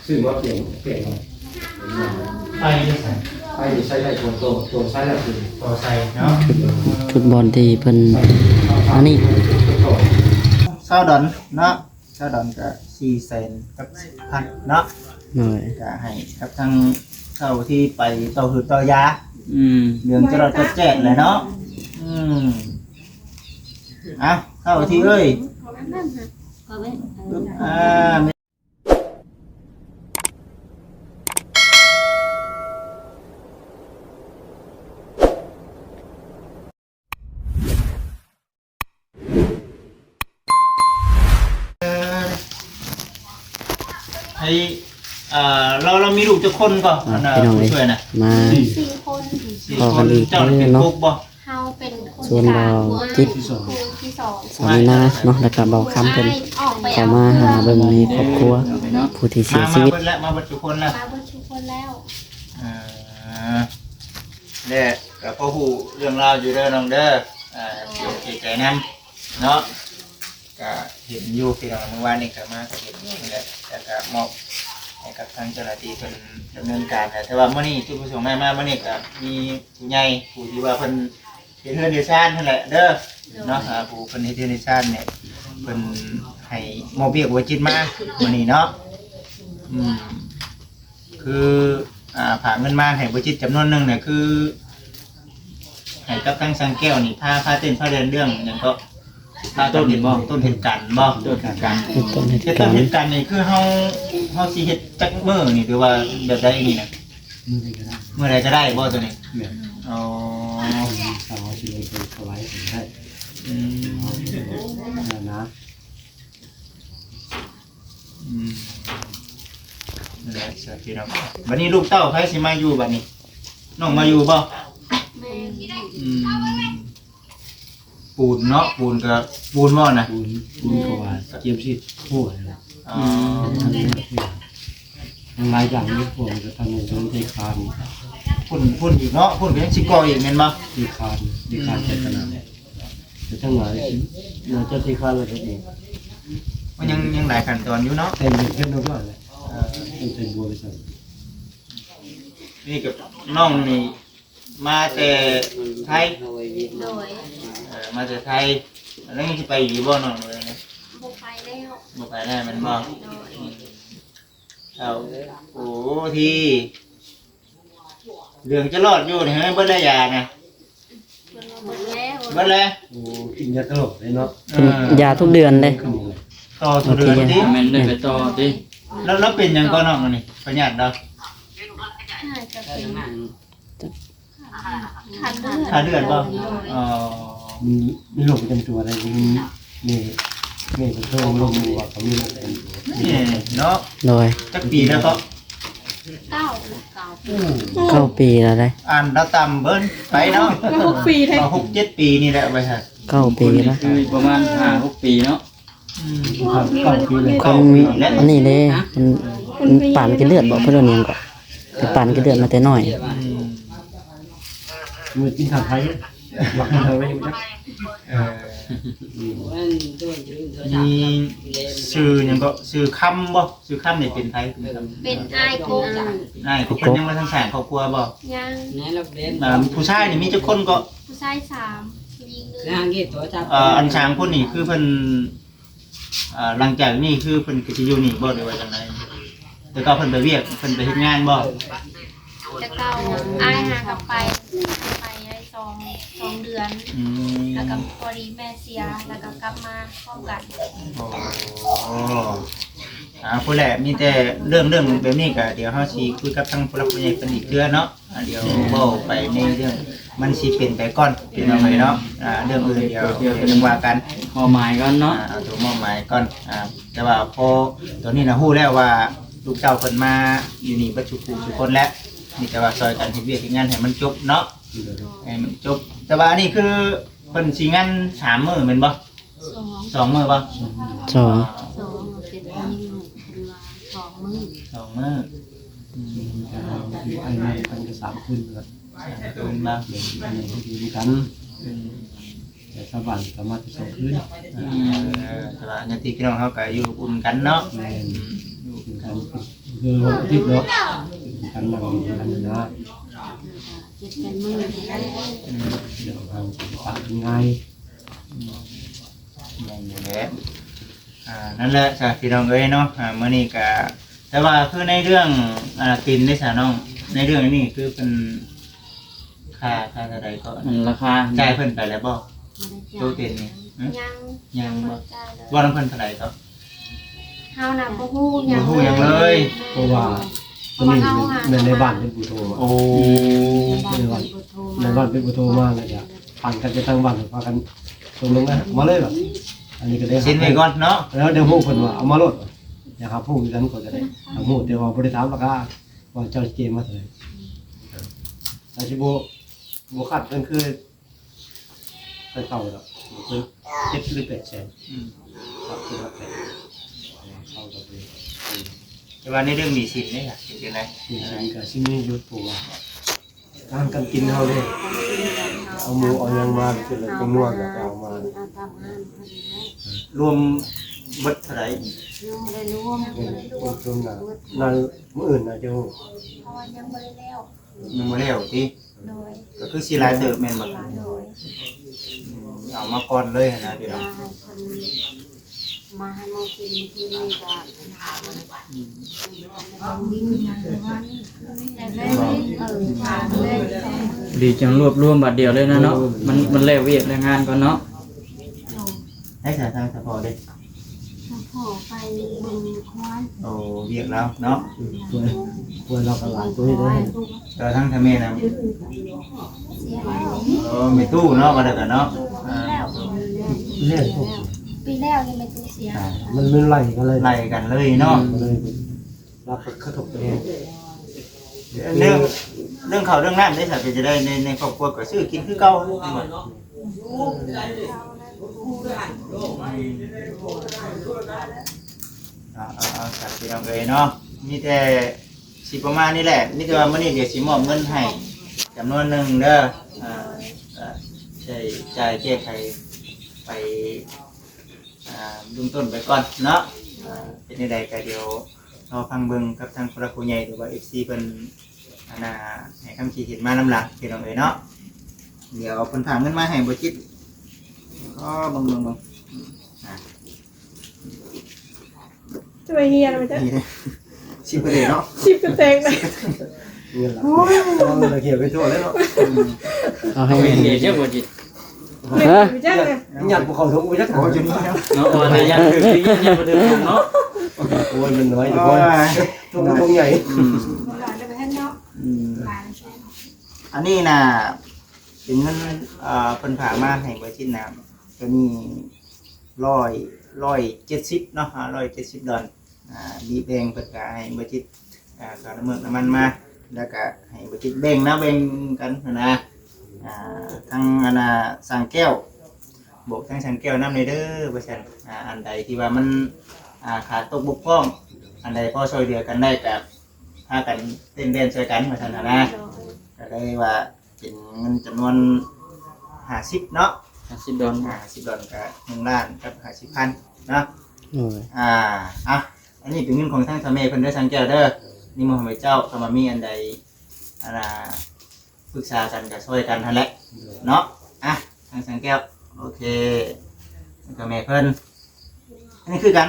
ຊື້ມາປ່ຽນ ປ່ຽນເອົາ ໄຟຢູ່ໃສ? ໄຟຢູ່ໃສໄດ້ ຕົວ ຕົວ ຕົວໃຊ້ແລ້ວຄື ຕໍ່ໃສ່ເນາະ ຈຸດ ຈຸດບ່ອນທີ່ເພິ່ນ ອັນນີ້ ຊາວດອນເນາະ ຊາວດອນກະສີ່ແສນກັບສິບພັນເນາະ ໂດຍ ກະໃຫ້ກັບທາງເຊົ່າທີ່ໄປຕໍ່ຫືດຕໍ່ຢາ ອືມ ເລື່ອງຈະລອດຈະແຈດແຫຼະເນາະ ອືມ ເອົາ ເຂົ້າທີ່ເອີຍ ອ່າ ໃຫ້ ເອີ ລາວ ລາວມີລູກຈັກຄົນກໍ ອ່າ ອັນນ່າ ຜູ້ຊ່ວຍນະ? ມາ ສີ່ຄົນ ສີ່ຄົນ ເຈົ້າເປັນກົກບໍ່? ເຮົາເປັນຄົນ ສ່ວນບ່າວຈິດ ຄົນທີສອງ ສາວມີນາເນາະ ແລ້ວກະບ່າວຄຳເພິ່ນເຂົ້າມາຫາເບິ່ງໃນຄອບຄົວຜູ້ທີ່ເສຍຊີວິດ ມາເບິດແລ້ວ ມາເບິດທຸກຄົນແລ້ວ ມາເບິດທຸກຄົນແລ້ວ ເອີ ແລະກະພໍຮູ້ເລື່ອງລາວຢູ່ເດີນ້ອງເດີ ອ່າ ເສຍໃຈນຳເນາະ ກະເຫັນຢູ່ພີ່ນ້ອງ ມື້ວານນີ້ກະມາກະເຫັນຢູ່ນີ້ແຫຼະ ແລ້ວກະມອບໃຫ້ກັບທາງເຈົ້າໜ້າທີ່ເພິ່ນດຳເນີນການແຫຼະ ແຕ່ວ່າມື້ນີ້ຈຸດປະສົງໄດ້ມາມື້ນີ້ກະມີຜູ້ໃຫຍ່ຜູ້ທີ່ວ່າເພິ່ນ ເຮັດເຮືອນເຮັດຊານຫັ້ນແຫຼະເດີ ໂດຍ ເນາະ ອ່າ ຜູ້ເພິ່ນເຮັດເຮືອນເຮັດຊານນີ້ ເພິ່ນໃຫ້ມອບວຽກບ່າວຈິດມາມື້ນີ້ເນາະ ອືມ ຄື ອ່າ ຝາກເງິນມາໃຫ້ບ່າວຈິດຈຳນວນໜຶ່ງນີ້ ຄືໃຫ້ກັບທາງຊ່າງແກ້ວນີ້ ພາ ພາເຕັ້ນພາແລ່ນເລື່ອງຫຍັງເກາະ ພາຕົ້ນເຮັດບໍ່ ຕົ້ນເຮັດກັນບໍ່ ຕົ້ນເຮັດກັນ ເຮັດຕົ້ນເຮັດກັນ ເຮັດຕົ້ນເຮັດກັນນີ້ ຄືເຮົາ ເຮົາຊິເຮັດຈັກມື້ນີ້ ຫຼືວ່າແບບໃດນີ້ນະ? ມື້ໃດກໍໄດ້ ມື້ໃດກໍໄດ້ບໍ່ໂຕນີ້? ແມ່ນ ອໍ ຖ້າເຮົາຊິໄດ້ໄປຖວາຍກໍໄດ້ ອືມ ນັ້ນນະ ອືມ ນັ້ນແຫຼະ ຊະພີ່ນ້ອງ ບັດນີ້ລູກເຕົ້າໃຜຊິມາຢູ່ບັດນີ້? ນ້ອງມາຢູ່ບໍ່? ແມ່ນ ອືມ ປູນເນາະ ປູນກໍ ປູນບໍ່ນະ? ປູນ ປູນກໍວ່າກຽມຊິໂພດນະ ອໍ ອືມ ມັນຫຼາຍຢ່າງຢູ່ ພວກມັນກໍທຳໃນເທິງເທຄານ ພຸ້ນ ພຸ້ນອີກເນາະ ພຸ້ນກໍຍັງຊິກໍ່ອີກແມ່ນບໍ່? ເທຄານ ເທຄານ ອືມ ໃສ່ຂະໜາດ ແຕ່ທັງຫຼາຍໜ້າຈະເທຄານແລ້ວກໍດີ ມັນຍັງ ຍັງຫຼາຍຂັ້ນຕອນຢູ່ເນາະ ແຕ່ເຮັດເຮັດເນາະ ເອີ ຕັ້ງແຕ່ບົວໄປຊັ້ນ ນີ້ກໍນ້ອງນີ້ ມາແຕ່ໄທ? ໂດຍ ເອີ ມາແຕ່ໄທ ແລ້ວຍັງຊິໄປອີກບໍ່ນ້ອງ? ບໍ່ໄປແລ້ວ ບໍ່ໄປແລ້ວແມ່ນບໍ່? ໂດຍ ອືມ ເຈົ້າ ໂອ້ ທີ່ເລື່ອງຈະລອດຢູ່ນີ້ ເບິດແລ້ວຢານະ? ເບິດແລ້ວ ເບິດແລ້ວ ໂອ້ ກິນຢາຕະຫຼອດເລີຍເນາະ ເອີ ຢາທຸກເດືອນເດ້ ຕໍ່ທຸກເດືອນຕິ? ແມ່ນ ໄດ້ໄປຕໍ່ຕິ? ແລ້ວ ແລ້ວເປັນຫຍັງກໍນ້ອງອັນນີ້ ພະຍາດດອກ? ໜ້າຈະເປັນ ຂາດເລືອດ ຂາດເລືອດບໍ່? ໂດຍ ອໍ ມີ ມີໂລກປະຈຳຕົວໃດ? ມີ ມີ ມີເປັນໂລກລົມບໍ່? ມີໂລກປະຈຳຕົວ ນີ້ເນາະ ໂດຍ ຈັກປີແລ້ວເກາະ? ເກົ້າ ເກົ້າປີແລ້ວເດ້ ອ່ານລາວຕ່ຳເບິ່ງໄປເນາະ ຫົກປີເດ້ ຫົກເຈັດປີນີ້ແຫຼະ ໄວ້ໃຫ້ ເກົ້າປີແລ້ວ ຄືປະມານຫ້າຫົກປີເນາະ ອືມ ເກົ້າປີແລ້ວ ອັນນີ້ເດ້ ມັນ ມັນປານກິນເລືອດບໍ່? ເພິ່ນວ່າຫຍັງເກາະ? ເປັນປານກິນເລືອດມາແຕ່ນ້ອຍ ອືມ ມືກິນຂ້າວໄທ ມັກກິນຂ້າວໄທຢູ່ຈັກ ເອີ ມີຊື່ຫຍັງເກາະ? ຊື່ຄຳບໍ່? ຊື່ຄຳນີ້ເປັນໃຜ? ເປັນອ້າຍຂອງ ອ້າຍຂອງເພິ່ນ ຍັງບໍ່ທັນສ້າງຄອບຄົວບໍ່? ຍັງ ອ່າ ຜູ້ຊາຍນີ້ມີຈັກຄົນເກາະ? ຜູ້ຊາຍສາມ ຜູ້ຍິງໜຶ່ງ ເອີ ອັນສາມຄົນນີ້ຄືເພິ່ນ ອ່າ ຫຼັງຈາກນີ້ຄືເພິ່ນກໍຊິຢູ່ນີ້ບໍ່ ຫຼືວ່າຈັ່ງໃດ? ແຕ່ເກົ່າເພິ່ນໄປວຽກ ເພິ່ນໄປເຮັດງານບໍ່? ແຕ່ເກົ່າອ້າຍຫາກັບໄປ ໄປໄດ້ສອງ ສອງເດືອນ ອືມ ແລ້ວກໍພໍດີແມ່ເສຍ ແລ້ວກໍກັບມາພ້ອມກັນ ໂອ້ ອ່າ ພຸ້ນແຫຼະ ມີແຕ່ເລື່ອງ ເລື່ອງແບບນີ້ກໍດຽວເຮົາຊິຄຸຍກັບທາງຜູ້ຫຼັກຜູ້ໃຫຍ່ເພິ່ນອີກເທື່ອເນາະ. ອ່າ ດຽວເວົ້າໄປໃນເລື່ອງ ມັນຊິເປັນໄປກ່ອນ ພີ່ນ້ອງເອີຍເນາະ ອ່າ ເລື່ອງອື່ນດຽວ ດຽວຈັ່ງວ່າກັນ ມອບໝາຍກ່ອນເນາະ ອ່າ ເອົາໂຕມອບໝາຍກ່ອນ ອ່າ ແຕ່ວ່າພໍຕອນນີ້ນະຮູ້ແລ້ວວ່າລູກເຕົ້າເພິ່ນມາຢູ່ນີ້ເບິດສູ່ຜູ້ສູ່ຄົນແລ້ວ ມີແຕ່ວ່າຊ່ອຍກັນເຮັດວຽກເຮັດງານໃຫ້ມັນຈົບເນາະ ໃຫ້ມັນຈົບ ແຕ່ວ່າອັນນີ້ຄືເພິ່ນຊິງານສາມມື້ແມ່ນບໍ່? ສອງ ສອງມື້ບໍ່? ສອງ ສອງ ເປັນມື້ ເພິ່ນວ່າສອງມື້ ສອງມື້ ອືມ ເພິ່ນກໍສາມຄືນແລ້ວ ສາມຄືນມາ ເພິ່ນຢູ່ນຳກັນ ອືມ ແຕ່ຊາວບ້ານກໍມາແຕ່ສອງຄືນ ອືມ ເອີ ແຕ່ວ່າຍາດຕິພີ່ນ້ອງເຮົາກໍຢູ່ອົບອຸ່ນກັນເນາະ ແມ່ນ ອືມ ຢູ່ອົບອຸ່ນ ຄືວັນອາທິດເນາະ ກັນນັ່ງຢູ່ກັນນະ ເຈັດແປດມື້ນີ້ແຫຼະ ອືມ ເລື່ອງທາງປະກັນງ່າຍ ອືມ ແມ່ນຢູ່ແຫຼະ ອ່າ ນັ້ນແຫຼະຊະພີ່ນ້ອງເອີຍເນາະ ອ່າ ມື້ນີ້ກະ ແຕ່ວ່າຄືໃນເລື່ອງ ອ່າ ຕີນເດ້ຊະນ້ອງ ໃນເລື່ອງນີ້ຄືເພິ່ນ ຄ່າ ຄ່າເທົ່າໃດກໍ ອັນລາຄາ ຈ່າຍເພິ່ນໄປແລ້ວບໍ່? ບໍ່ໄດ້ຈ່າຍ ໂຕເຕັນນີ້ ຮະ? ຍັງ ຍັງບໍ່? ບໍ່ໄດ້ຈ່າຍເລີຍ ເວົ້ານຳເພິ່ນເທົ່າໃດກໍ? ເຮົານະບໍ່ຮູ້ຫຍັງ ບໍ່ຮູ້ຫຍັງເລີຍ ເພາະວ່າ ເພາະວ່າເຮົາຫາ ແມ່ນໃນບ້ານເປັນຜູ້ໂທມາ ໂອ້ ໃນບ້ານເປັນຜູ້ໂທມາ ໃນບ້ານເປັນຜູ້ໂທມາ ແລ້ວກໍຟັງກັນຢູ່ທາງບ້ານ ພາກັນຕົກລົງກັນມາເລີຍວ່າ ອັນນີ້ກໍໄດ້ເຊັນໄວ້ກ່ອນເນາະ ແລ້ວໄດ້ຮູ້ເພິ່ນວ່າເອົາມາໂລດ ຢາກຮັບຮູ້ຄືກັນ ຂ້ອຍກໍໄດ້ຮັບຮູ້ ແຕ່ວ່າບໍ່ໄດ້ຖາມລາຄາ ວ່າເຈົ້າຊິເກມາເທົ່າໃດ ອືມ ອາດຊິບໍ່ ບໍ່ຂາດເກີນຄື ເຂົາເຈົ້າດອກ ເກີນເຈັດຫຼືແປດແສນ ອືມ ຂາດເກີນແປດແສນ ເຂົາກໍບໍ່ໄດ້ ອືມ ແຕ່ວ່າໃນເລື່ອງໜີ້ສິນເດ້ ເປັນຈັ່ງໃດ? ໜີ້ສິນກໍຊິມີຢູ່ ເພາະວ່າ ອາຫານການກິນເຮົາເດ້ ເອົາໝູເອົາຫຍັງມາ ເປັນແລ້ວ ເປັນນົວກໍເອົາມາ ເອົາຕາມຮ້ານເພິ່ນແຫຼະ ລວມເບິດເທົ່າໃດ? ຍັງບໍ່ໄດ້ລວມ ເອີ ລວມນະ ນັ້ນມື້ອື່ນນະຈະຮູ້ ເພາະວ່າຍັງບໍ່ໄດ້ແລ້ວ ຍັງບໍ່ແລ້ວຕິ? ໂດຍ ກໍຄືຊິຫຼາຍເຕີບແມ່ນບໍ່? ໂດຍ ອືມ ເອົາມາກ່ອນເລີຍຫັ້ນນະພີ່ນ້ອງ ມາໃຫ້ໝູ່ກິນມື້ຄືນນີ້ກໍ ອືມ ດີຈັ່ງລວບລວມບາດດຽວເລີຍນະເນາະ ມັນ ມັນແລ້ວວຽກແລ້ວງານກ່ອນເນາະ ໂດຍ ໃຫ້ສາທາງສະເພາະເດ້ ສະເພາະໄປເບິ່ງຄວາຍ ໂອ້ ວຽກລາວເນາະ ຄວາຍ ຄວາຍລາວກໍຫຼາຍຕົວເດ້ ແຕ່ທາງທາແມ່ນະ ເສຍແລ້ວ ໂອ້ ແມ່ຕູ້ເນາະ ວ່າແລ້ວກັນເນາະ ອ່າ ແລ້ວ ແລ້ວ ປີແລ້ວນີ້ແມ່ຕູ້ເສຍ ອ່າ ມັນ ມັນໄລ່ກັນເລີຍ ໄລ່ກັນເລີຍເນາະ ກໍເລີຍ ລາວກໍກະທົບໄປແຮງ ເລື່ອງ ເລື່ອງເຂົ້າເລື່ອງນ້ຳເດ້ ເປັນຈັ່ງໃດ ໃນ ໃນຄອບຄົວກໍຊື້ກິນຄືເກົ່າ ເອົາ ເອົາ ເອົາ ສາທຸ ພີ່ນ້ອງເອີຍເນາະ ມີແຕ່ຊິປະມານນີ້ແຫຼະ ມີແຕ່ວ່າມື້ນີ້ດຽວຊິມອບເງິນໃຫ້ຈຳນວນໜຶ່ງເດີ ອ່າ ໃຊ້ຈ່າຍແກ້ໄຂໄປ ອ່າ ເບື້ອງຕົ້ນໄປກ່ອນເນາະ ອ່າ ເປັນຈັ່ງໃດກໍດຽວລໍຟັງເບິ່ງກັບທາງຜູ້ຫຼັກຜູ້ໃຫຍ່ ຫຼືວ່າເອັຟຊີເພິ່ນ ອັນນ່າ ໃຫ້ຄຳຄິດເຫັນມານຳຫຼັງ ພີ່ນ້ອງເອີຍເນາະ ດຽວເພິ່ນຝາກເງິນມາໃຫ້ບໍ່ຈິດ ກໍເບິ່ງ ເບິ່ງ ເບິ່ງ ອ່າ ຈະໄປເຮຍນໄປຈ້ະ ຊິບກະເດເນາະ ຊິບກະແຕກນະ ເງິນລະ ໂອ້ຍ ເອົາເງິນລະເຂຍໄປທົ່ວແລ້ວເນາະ ເອົາໃຫ້ເຮຍເຈົ້າບໍ່ຈິດ ຮະ ຍັດບໍ່ເຂົ້າຖົງບໍ່ຈັກ ໂອ້ຍ ຈົນນີ້ເນາະ ເນາະ ວ່າແຕ່ຍັດຖືກ ຍັດບໍ່ຖືກຖົງເນາະ ໂອ້ຍ ມັນນ້ອຍ ໂອ້ຍ ຖົງ ຖົງໃຫຍ່ ອືມ ອືມ ອັນນີ້ນະ ເປັນເງິນ ເອີ ເພິ່ນຝາກມາໃຫ້ບໍ່ຈິດນະ ໂຕນີ້ ຮ້ອຍ ຮ້ອຍເຈັດສິບເນາະ ຮ້ອຍເຈັດສິບດອນ ອ່າ ບີແບ່ງເພິ່ນກະໃຫ້ບໍ່ຈິດ ອ່າ ຄ່ານ້ຳມັນ ນ້ຳມັນມາ ແລ້ວກະໃຫ້ບໍ່ຈິດແບ່ງນະ ແບ່ງກັນຫັ້ນນະ ອ່າ ທາງອັນນ່າ ຊ່າງແກ້ວ ບອກທາງຊ່າງແກ້ວນຳແດ່ເດີ ວ່າຊັ້ນ ອ່າ ອັນໃດທີ່ວ່າມັນ ອ່າ ຂາດຕົກບົກຜ່ອງ ອັນໃດພໍຊ່ວຍເຫຼືອກັນໄດ້ກະພາກັນເຕັ້ນແດນຊ່ວຍກັນ ວ່າຊັ້ນຫັ້ນນະ ກະໄດ້ວ່າ ເປັນເງິນຈຳນວນຫ້າສິບເນາະ ຫ້າສິບດອນ ອ່າ ຫ້າສິບດອນ ກະໜຶ່ງລ້ານກັບຫ້າສິບພັນເນາະ ໂດຍ ອ່າ ອ່ະ ອັນນີ້ເປັນເງິນຂອງທາງຊາວແມ່ເພິ່ນເດີ ຊ່າງແກ້ວເດີ ນິມົນໃຫ້ເຈົ້າ ຖ້າວ່າມີອັນໃດ ອັນນ່າ ປຶກສາກັນກະຊ່ວຍກັນຫັ້ນແຫຼະເນາະ ອ່ະ ທາງຊ່າງແກ້ວ ໂອເຄ ແລ້ວກະແມ່ເພິ່ນ ອັນນີ້ຄືກັນ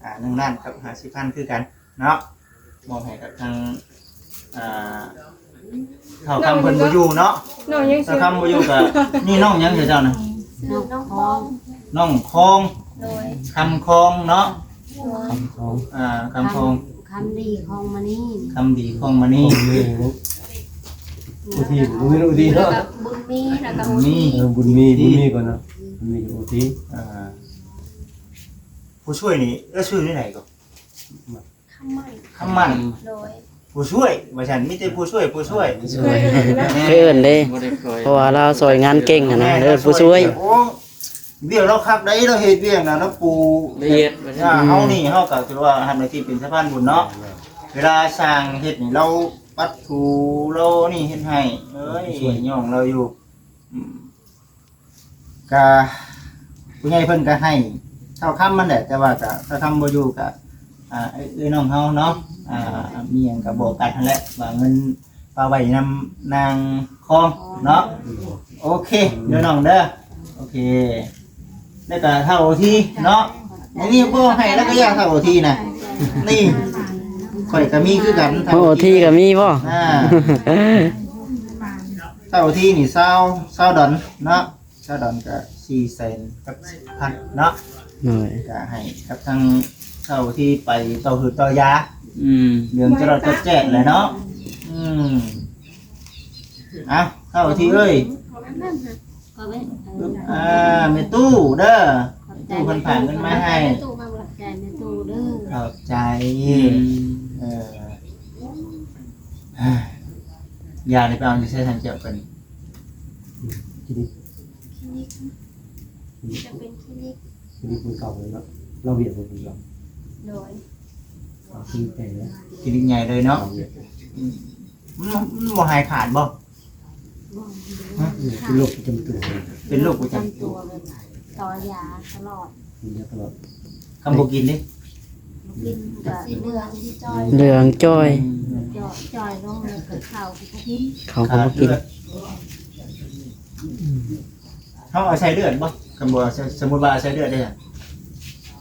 ອ່າ ໜຶ່ງລ້ານກັບຫ້າສິບພັນຄືກັນເນາະ ມອບໃຫ້ກັບທາງ ອ່າ ທ້າວຄຳເພິ່ນບໍ່ຢູ່ເນາະ ນ້ອງຍັງ ທ້າວຄຳບໍ່ຢູ່ກະ ນີ້ນ້ອງຫຍັງເຈົ້ານະ? ຊື່ນ້ອງຄອງ ນ້ອງຄອງ ໂດຍ ຄຳຄອງເນາະ ໂດຍ ຄຳຄອງ ອ່າ ຄຳຄອງ ຄຳ ຄຳດີຄອງມະນີ ຄຳດີຄອງມະນີ ອຸທີ ບໍ່ແມ່ນອຸທີເນາະ ແລ້ວກະບຸນມີ ແລ້ວກະບຸນມີ ບຸນມີ ເອີ ບຸນມີ ບຸນມີກ່ອນເນາະ ບຸນມີ ອຸທີ ອ່າ ຜູ້ຊ່ວຍນີ້ ເອີ ຊື່ແນວໃດກໍ? ຄຳໝັ້ນ ຄຳໝັ້ນ ໂດຍ ຜູ້ຊ່ວຍ ວ່າຊັ້ນ ມີແຕ່ຜູ້ຊ່ວຍ ຜູ້ຊ່ວຍ ຜູ້ຊ່ວຍ ເອີ້ນເດ້ ບໍ່ໄດ້ຊ່ວຍ ເພາະວ່າລາວຊ່ອຍງານເກັ່ງຫັ້ນນະ ເອີ້ນຜູ້ຊ່ວຍ ໂອ້ ວຽກລາວຄັກໃດ໋ ລາວເຮັດວຽກນະ ລາວປູ ລະອຽດ ວ່າຊັ້ນ ອ່າ ເຮົານີ້ ເຮົາກໍຖືວ່າຮັບໜ້າທີ່ເປັນສະພານບຸນເນາະ ເວລາຊ່າງເຮັດນີ້ ລາວປັດຖູ ລາວນີ້ເຮັດໃຫ້ ເອີຍ ຍ້ອງລາວຢູ່ ອືມ ກະຜູ້ໃຫຍ່ເພິ່ນກະໃຫ້ທ້າວຄຳຫັ້ນແຫຼະ ແຕ່ວ່າກະທ້າວຄຳບໍ່ຢູ່ ກະ ອ່າ ເອື້ອຍນ້ອງເຮົາເນາະ ອ່າ ມີຫຍັງກໍບອກກັນຫັ້ນແຫຼະ ວ່າເງິນຝາກໄວ້ນຳນາງຄອງເນາະ. ໂອເຄເດີນ້ອງເດີ ໂອເຄ. ແລ້ວກໍເທົ່າໂອທີເນາະ ອັນນີ້ບໍ່ໃຫ້ແລ້ວກໍຢ່າເທົ່າໂອທີນະ ນີ້ຂ້ອຍກໍມີຄືກັນ ເທົ່າໂອທີກໍມີບໍ່? ອ່າ ເທົ່າໂອທີນີ້ຊາວ ຊາວດອນເນາະ ຊາວດອນກໍສີ່ແສນກັບສິບພັນເນາະ ໂດຍ ກໍໃຫ້ກັບທາງເທົ່າທີ່ໄປຕໍ່ຫືດຕໍ່ຢາ ອືມ ເລື່ອງຈະລອດຈະແຈ້ດແຫຼະເນາະ ອືມ. ເອົາ ເທົ່າທີ່ເອີຍ ກໍເປັນ ອ່າ ແມ່ຕູ້ເດີ ແມ່ຕູ້ເພິ່ນຝາກເງິນມາໃຫ້ ແມ່ຕູ້ ຂອບໃຈແມ່ຕູ້ເດີ ຂອບໃຈ ອືມ ເອີ ຢານີ້ໄປເອົາຢູ່ໃສທ່ານເຈົ້າເພິ່ນ? ຄລິນິກ ຄລິນິກ ຈະເປັນຄລິນິກ ຄລິນິກເກົ່າເລີຍເນາະ ລາວວຽກບໍ່ເປັນລາວ ໂດຍ ຄລິນິກໃຫຍ່ເລີຍ ຄລິນິກໃຫຍ່ເລີຍເນາະ ລາວວຽກ ອືມ ມັນ ມັນບໍ່ຫາຍຂາດບໍ່? ບໍ່ ຮະ? ເປັນໂລກປະຈຳຕົວ ເປັນໂລກປະຈຳຕົວ ແບບຕໍ່ຢາຕະຫຼອດ ກິນຢາຕະຫຼອດ ຄັນບໍ່ກິນເດ້? ບໍ່ກິນກໍຊິເຫຼືອງຈ່ອຍ ເຫຼືອງຈ່ອຍ ອືມ ຈ່ອຍ ຈ່ອຍລົງ ແລ້ວກໍເຂົ້າກໍບໍ່ກິນ ເຂົ້າກໍບໍ່ກິນ ຂາດເລືອດ ເຮົາເອົາໃສ່ເລືອດບໍ່? ຄັນບໍ່ເອົາໃສ່ ສົມມຸດວ່າເອົາໃສ່ເລືອດໄດ້ຫຍັງ?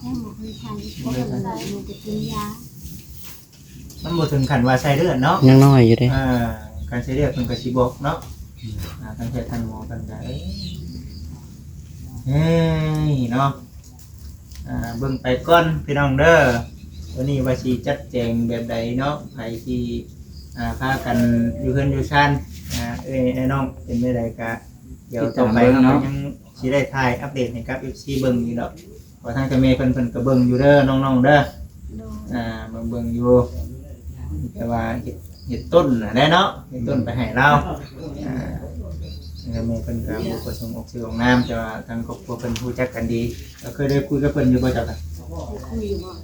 ຍັງບໍ່ເຄີຍໃສ່ ບໍ່ເຄີຍໃສ່ ມີແຕ່ກິນຢາ ມັນບໍ່ເຖິງຂັ້ນວ່າໃສ່ເລືອດເນາະ ຍັງນ້ອຍຢູ່ເດ້ ອ່າ ຄັນໃສ່ເລືອດເພິ່ນກໍຊິບອກເນາະ ອ່າ ທາງແພດທາງໝໍເພິ່ນກໍ ເອີ ເອີຍ ເນາະ ອ່າ ເບິ່ງໄປກ່ອນພີ່ນ້ອງເດີ ໂຕນີ້ວ່າຊິຈັດແຈງແບບໃດເນາະ ໃຜທີ່ ອ່າ ພາກັນຢູ່ເຮືອນຢູ່ຊານ ອ່າ ເອີຍ ອ້າຍນ້ອງ ເປັນແນວໃດກະ ດຽວຕໍ່ໄປເຮົາກໍຍັງຊິໄດ້ຖ່າຍອັບເດດໃຫ້ກັບເອັຟຊີເບິ່ງຢູ່ດອກ ເພາະທາງເຈົ້າແມ່ເພິ່ນ ເພິ່ນກໍເບິ່ງຢູ່ເດີນ້ອງໆເດີ ໂດຍ ອ່າ ເບິ່ງ ເບິ່ງຢູ່ ແຕ່ວ່າເຮັດ ເຮັດຕົ້ນນະແຫຼະເນາະ ເຮັດຕົ້ນໄປໃຫ້ລາວ ອ່າ ທາງເຈົ້າແມ່ເພິ່ນກໍບໍ່ປະສົງອອກຊື່ອອກນາມ ແຕ່ວ່າທາງຄອບຄົວເພິ່ນຮູ້ຈັກກັນດີ ກໍເຄີຍໄດ້ຄຸຍກັບເພິ່ນຢູ່ບໍ່ເຈົ້າກະ? ໄດ້ຄຸຍຢູ່ບໍ່?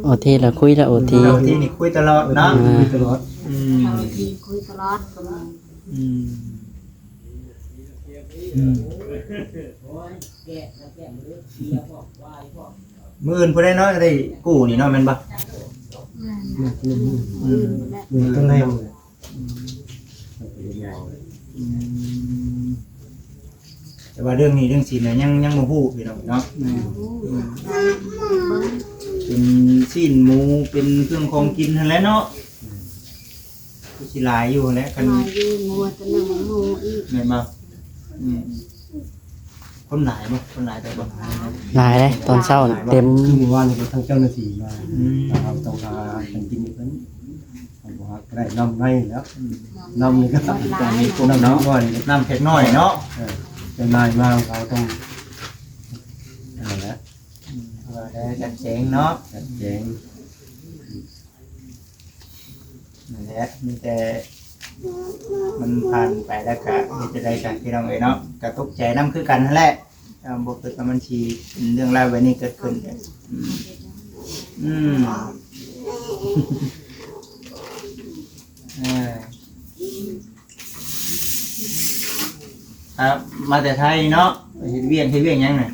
ໂອທີລະຄຸຍລະ ໂອທີ ໂອທີນີ້ຄຸຍຕະຫຼອດເນາະ ອືມ ຄຸຍຕະຫຼອດ ອືມ ໂອທີຄຸຍຕະຫຼອດ ອືມ ອືມ ມື້ອື່ນພຸ້ນແຫຼະເນາະ ໄດ້ກູ້ນີ້ເນາະ ແມ່ນບໍ່? ແມ່ນ ອືມ ມື້ອື່ນພຸ້ນແຫຼະ ມື້ຕົ້ນແຮງ ອືມ ອືມ ແຕ່ວ່າເລື່ອງໜີ້ເລື່ອງສິນນະ ຍັງ ຍັງບໍ່ຮູ້ພີ່ນ້ອງເນາະ ອືມ ອືມ ເປັນຊີ້ນໝູ ເປັນເຄື່ອງຂອງກິນຫັ້ນແຫຼະເນາະ ອືມ ຄືຊິຫຼາຍຢູ່ຫັ້ນແຫຼະ ຄັນ ຫຼາຍຢູ່ ງົວຕົວໜຶ່ງໝູອີກ ແມ່ນບໍ່? ອືມ ຄົນຫຼາຍບໍ່? ຄົນຫຼາຍແຕ່ບໍ່? ຫຼາຍເດ້ ຕອນເຊົ້າ ຫຼາຍບໍ່? ເຕັມ ຄືມື້ວານນີ້ກໍທັງເຈົ້າໜ້າທີ່ມາ ອືມ ເຮົາຕ້ອງຫາອາຫານການກິນໃຫ້ເພິ່ນ ເຮົາບໍ່ຫາກໍໄດ້ ນ້ຳໃນແລ້ວ ອືມ ນ້ຳນີ້ກໍ ນ້ຳເລັກນ້ອຍເນາະ ນ້ຳເພັກນ້ອຍເນາະ ເອີ ເຈົ້ານາຍມາເຮົາຕ້ອງ ນັ້ນແຫຼະ ອືມ ວ່າໄດ້ຈັດແຈງເນາະ ຈັດແຈງ ນັ້ນແຫຼະ ມີແຕ່ມັນຜ່ານໄປແລ້ວກະເຮັດຈັ່ງໃດກັນ ພີ່ນ້ອງເອີຍເນາະ ກະຕົກໃຈນຳຄືກັນຫັ້ນແຫຼະ ເອີ ບໍ່ຄິດວ່າມັນຊິເປັນເລື່ອງລາວແບບນີ້ເກີດຂຶ້ນ ອືມ ອືມ ເອີ ອ່າ ມາແຕ່ໄທເນາະ ເຮັດວຽກ ເຮັດວຽກຫຍັງນະ?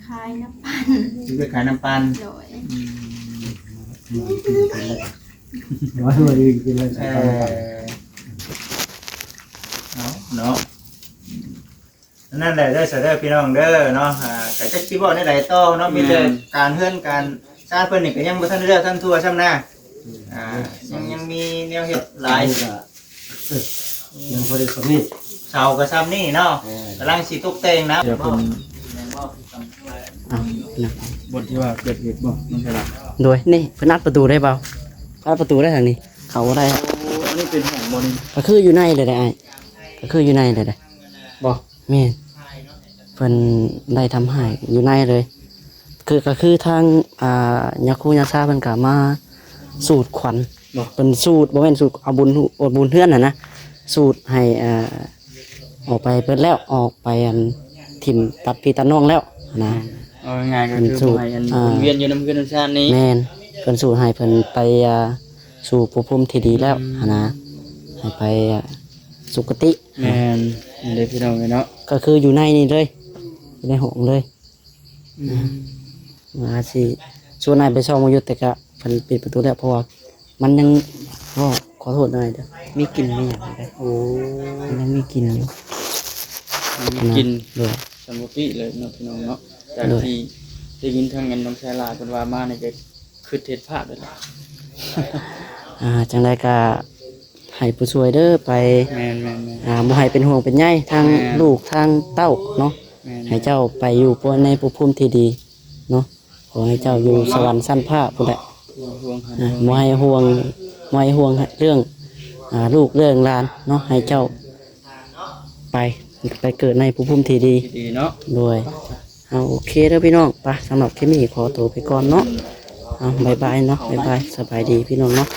ຂາຍນ້ຳປັ່ນ ເຮັດວຽກຂາຍນ້ຳປັ່ນ ໂດຍ ອືມ ເອີ ເນາະ ເນາະ ອືມ ນັ້ນແຫຼະເດີ ຊະເດີ ພີ່ນ້ອງເດີເນາະ ອ່າ ກໍຈັກຊິເວົ້າແນວໃດຕໍ່ເນາະ ມີແຕ່ ແມ່ນ ການເຮືອນການຊານເພິ່ນນີ້ກໍຍັງບໍ່ທັນໄດ້ແລ້ວທັນທົ່ວຊ້ຳນະ ອ່າ ຍັງ ຍັງມີແນວເຮັດຫຼາຍ ເອີ ຍັງບໍ່ໄດ້ສ່ຳນີ້ ເສົາກໍສ່ຳນີ້ເນາະ ແມ່ນ ກຳລັງຊິຕົກແຕ່ງນະ ດຽວເພິ່ນ ອ່ະ ບ່ອນທີ່ວ່າເກີດເຫດບໍ່ ນ້ອງໄພລັດ? ໂດຍ ນີ້ເພິ່ນອັດປະຕູໄດ້ບໍ່? ອັດປະຕູໄດ້ທາງນີ້ ເຂົ້າບໍ່ໄດ້ ໂອ້ ອັນນີ້ເປັນຫ້ອງບໍ່ນີ້? ກໍຄືຢູ່ໃນເລີຍເດ້ອ້າຍ ກໍຄືຢູ່ໃນເລີຍເດ້ ບໍ່? ແມ່ນ ເພິ່ນໄດ້ທຳຮ້າຍຢູ່ໃນເລີຍ ຄື ກໍຄືທາງ ອ່າ ຍາຄູຍາຊາເພິ່ນກໍມາສູດຂວັນ ບໍ່? ເພິ່ນສູດ ບໍ່ແມ່ນສູດ ເອົາບຸນ ເອົາບຸນເຮືອນຫັ້ນນະ ສູດໃຫ້ ອ່າ ອອກໄປເບິດແລ້ວ ອອກໄປ ອັນ ຖິ້ມຕັດພີ່ຕັດນ້ອງແລ້ວນະ ອືມ ເອົາງ່າຍໆກໍຄື ເພິ່ນສູດ ບໍ່ໃຫ້ອັນ ອ່າ ວນວຽນຢູ່ນຳເຮືອນນຳຊານນີ້ ແມ່ນ ເພິ່ນສູດໃຫ້ເພິ່ນໄປ ອ່າ ສູ່ພົບພູມທີ່ດີແລ້ວ ອືມ ຫັ້ນນະ ໃຫ້ໄປ ອ່າ ສຸຄະຕິ ແມ່ນ ນີ້ເດ້ພີ່ນ້ອງເອີຍເນາະ ກໍຄືຢູ່ໃນນີ້ເລີຍ ຢູ່ໃນຫ້ອງເລີຍ ອືມ ວ່າຊິໂຊ ຕົວນາຍໄປຊອກມາຢູ່ ແຕ່ກະເພິ່ນປິດປະຕູແລ້ວ ເພາະວ່າມັນຍັງ ໂອ້ ຂໍໂທດນາຍເດີ ມີກິ່ນມີຫຍັງເດ້. ໂອ້ ມັນຍັງມີກິ່ນຢູ່ ມີກິ່ນ ໂດຍ ສຳບໍ່ຕິເລີຍເນາະ ພີ່ນ້ອງເນາະ. ຈາກ ໂດຍ ທີ່ໄດ້ຍິນທາງອັນນ້ອງແຊລາເພິ່ນວ່າມານີ້ ກໍຄິດເຮັດພາບເລີຍລະ. ອ່າ ຈັ່ງໃດກໍໃຫ້ຜູ້ຊ່ວຍເດີ ໄປ ແມ່ນໆໆ ອ່າ ບໍ່ໃຫ້ເປັນຫ່ວງເປັນໃຍທາງ ແມ່ນ ລູກທາງເຕົ້າເນາະ. ແມ່ນໆ ໃຫ້ເຈົ້າໄປຢູ່ໃນພບພູມທີ່ດີເນາະ. ຂໍໃຫ້ເຈົ້າຢູ່ສະຫວັນຊັ້ນຟ້າພຸ້ນແຫຼະ. ບໍ່ໃຫ້ຫ່ວງ ອ່າ ບໍ່ໃຫ້ຫ່ວງ ບໍ່ໃຫ້ຫ່ວງເລື່ອງ ອ່າ ລູກເລື່ອງຫຼານເນາະ. ໃຫ້ເຈົ້າໄປ ໄປເກີດໃນພບພູມທີ່ດີ ທີ່ດີເນາະ. ໂດຍ ເອົາ ໂອເຄເດີພີ່ນ້ອງ ໄປ ສຳລັບຄລິບນີ້ຂໍໂຕໄປກ່ອນເນາະ. ເອົາ ບາຍບາຍເນາະ ບາຍບາຍ ສະບາຍດີພີ່ນ້ອງເນາະ.